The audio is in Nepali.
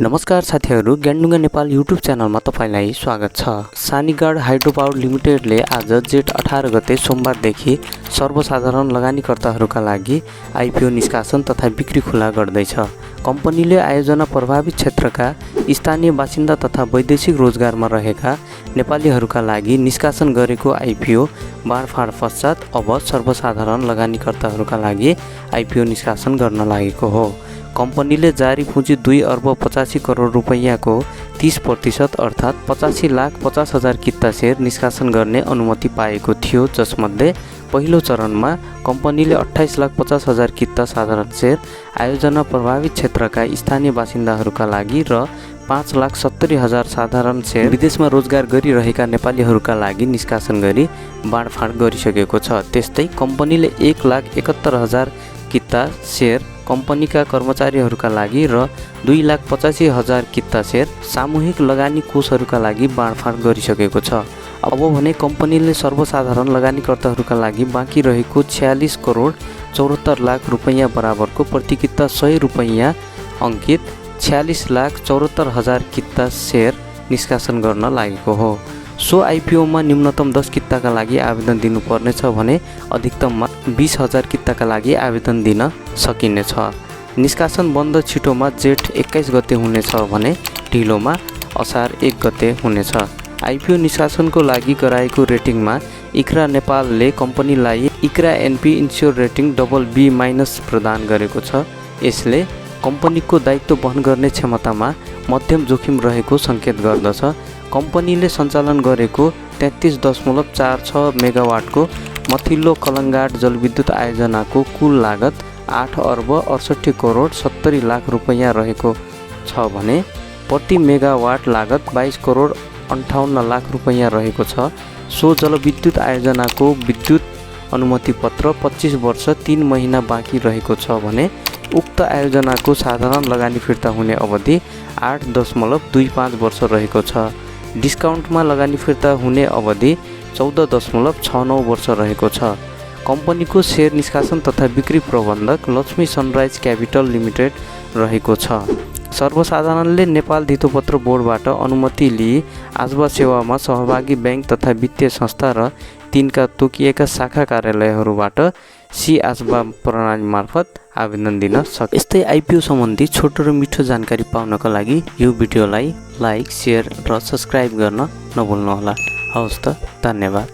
नमस्कार साथीहरु, ज्ञानढुङ्गा नेपाल युट्युब च्यानलमा तपाईलाई स्वागत छ। सानीगाड हाइड्रो पावर लिमिटेडले आज जेठ 18 गते सोमबारदेखि सर्वसाधारण लगानीकर्ताहरूका लागि आइपिओ निष्कासन तथा बिक्री खुला गर्दैछ। कम्पनीले आयोजना प्रभावित क्षेत्रका स्थानीय बासिन्दा तथा वैदेशिक रोजगारमा रहेका नेपालीहरूका लागि निष्कासन गरेको आइपिओ बाँडफाँड पश्चात अब सर्वसाधारण लगानीकर्ताहरूका लागि आइपिओ निष्कासन गर्न लागेको हो। कम्पनीले जारी पुँजी 2 अर्ब 85 करोड रुपैयाँको 30% अर्थात् 85,50,000 किता सेयर निष्कासन गर्ने अनुमति पाएको थियो, जसमध्ये पहिलो चरणमा कम्पनीले 28,50,000 किता साधारण सेयर आयोजना प्रभावित क्षेत्रका स्थानीय बासिन्दाहरूका लागि र 5,70,000 साधारण सेयर विदेशमा रोजगार गरिरहेका नेपालीहरूका लागि निष्कासन गरी बाँडफाँड गरिसकेको छ। त्यस्तै कम्पनीले 1,71,000 किता सेयर कम्पनीका कर्मचारीहरूका लागि र 2,85,000 किता सेयर सामूहिक लगानी कोषहरूका लागि बाँडफाँड गरिसकेको छ। अब भने कम्पनीले सर्वसाधारण लगानीकर्ताहरूका लागि बाँकी रहेको 46 करोड 74 लाख रुपैयाँ बराबरको प्रति किता 100 रुपैयाँ अङ्कित 46,74,000 किता सेयर निष्कासन गर्न लागेको हो। सो आइपिओमा न्यूनतम 10 किताका लागि आवेदन दिनुपर्नेछ भने अधिकतममा 20,000 किताका लागि आवेदन दिन सकिनेछ। निष्कासन बन्द छिटोमा जेठ 21 गते हुनेछ भने ढिलोमा असार 1 गते हुनेछ। आइपिओ निष्कासनको लागि गराएको रेटिङमा इक्रा नेपालले कम्पनीलाई Iqra NP ensure rating BB- प्रदान गरेको छ। यसले कम्पनीको दायित्व वहन गर्ने क्षमतामा मध्यम जोखिम रहेको सङ्केत गर्दछ। कम्पनीले सञ्चालन गरेको 33.46 मेगावाटको मथिल्लो कलङ्गाट जलविद्युत आयोजनाको कुल लागत 8 अर्ब 68 करोड 70 लाख रुपैयाँ रहेको छ भने प्रति मेगावाट लागत 22 करोड 58 लाख रुपैयाँ रहेको छ। सो जलविद्युत आयोजनाको विद्युत अनुमति पत्र 25 वर्ष 3 महिना बाँकी रहेको छ भने उक्त आयोजनाको साधारण लगानी फिर्ता हुने अवधि 8.25 वर्ष रहेको छ। डिस्काउन्टमा लगानी फिर्ता हुने अवधि 14.69 वर्ष रहेको छ। कम्पनीको सेयर निष्कासन तथा बिक्री प्रबन्धक लक्ष्मी सनराइज क्यापिटल लिमिटेड रहेको छ। सर्वसाधारणले नेपाल धितोपत्र बोर्डबाट अनुमति लिई आजबा सेवामा सहभागी बैंक तथा वित्तीय संस्था र तिनका तोकिएका शाखा कार्यालयहरूबाट सी आजबा प्रणाली मार्फत आवेदन दिन सक्छ। यस्तै आइपिओ सम्बन्धी छोटो र मिठो जानकारी पाउनका लागि यो भिडियोलाई लाइक, सेयर र सब्स्क्राइब गर्न नभुल्नुहोला। हवस् त, धन्यवाद।